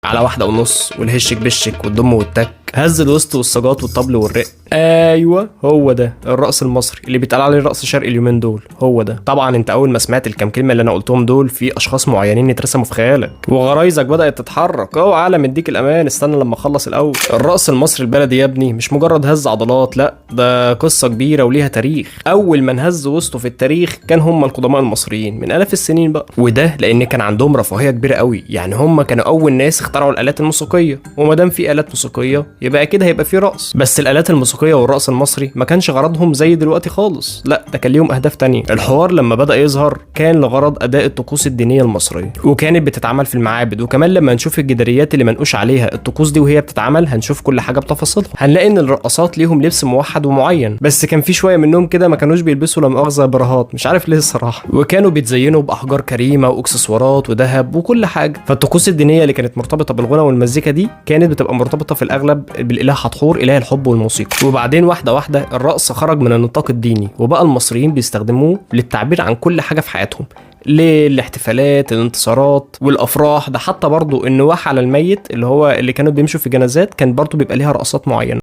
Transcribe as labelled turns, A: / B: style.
A: على 1:30 والهشك بشك والضم والتك، هز الوسط والسجاط والطبل والرق. ايوه هو ده الرقص المصري اللي بيتقال عليه الرقص الشرقي اليومين دول، هو ده. طبعا انت اول ما سمعت الكام كلمة اللي انا قلتهم دول في اشخاص معينين اترسموا في خيالك وغرايزك بدات تتحرك. اوعى عالم اديك الامان، استنى لما اخلص الاول. الرقص المصري البلدي يا ابني مش مجرد هز عضلات، لا ده قصة كبيرة وليها تاريخ. اول من هز وسطه في التاريخ كان هم القدماء المصريين من الاف السنين بقى، وده لان كان عندهم رفاهية كبيرة قوي. يعني هم كانوا اول ناس اخترعوا الالات الموسيقية، وما دام في الات موسيقية يبقى اكيد هيبقى في رقص. بس الالات الموسيقية والرقص المصري ما كانش غرضهم زي دلوقتي خالص، لا ده كان ليهم اهداف تانية. الحوار لما بدا يظهر كان لغرض اداء الطقوس الدينية المصرية، وكانت بتتعمل في المعابد. وكمان لما نشوف الجداريات اللي منقوش عليها الطقوس دي وهي بتتعمل هنشوف كل حاجة بتفاصيلها. هنلاقي ان الرقصات ليهم لبس موحد ومعين، بس كان في شوية منهم كده ما كانوش بيلبسوا لا مؤاخذة براهات، مش عارف ليه الصراحة، وكانوا بيتزينوا باحجار كريمة واكسسوارات وذهب وكل حاجة. فالطقوس الدينية اللي كانت مرتبطة بالغنى والمزيكا دي كانت بتبقى مرتبطة في الاغلب بالاله حتحور اله الحب والموسيقى. وبعدين واحدة واحدة الرقص خرج من النطاق الديني، وبقى المصريين بيستخدموه للتعبير عن كل حاجة في حياتهم، للاحتفالات، الانتصارات والافراح. ده حتى برضو النواح على الميت اللي هو اللي كانوا بيمشوا في جنازات كان برضو بيبقى ليها رقصات معينة.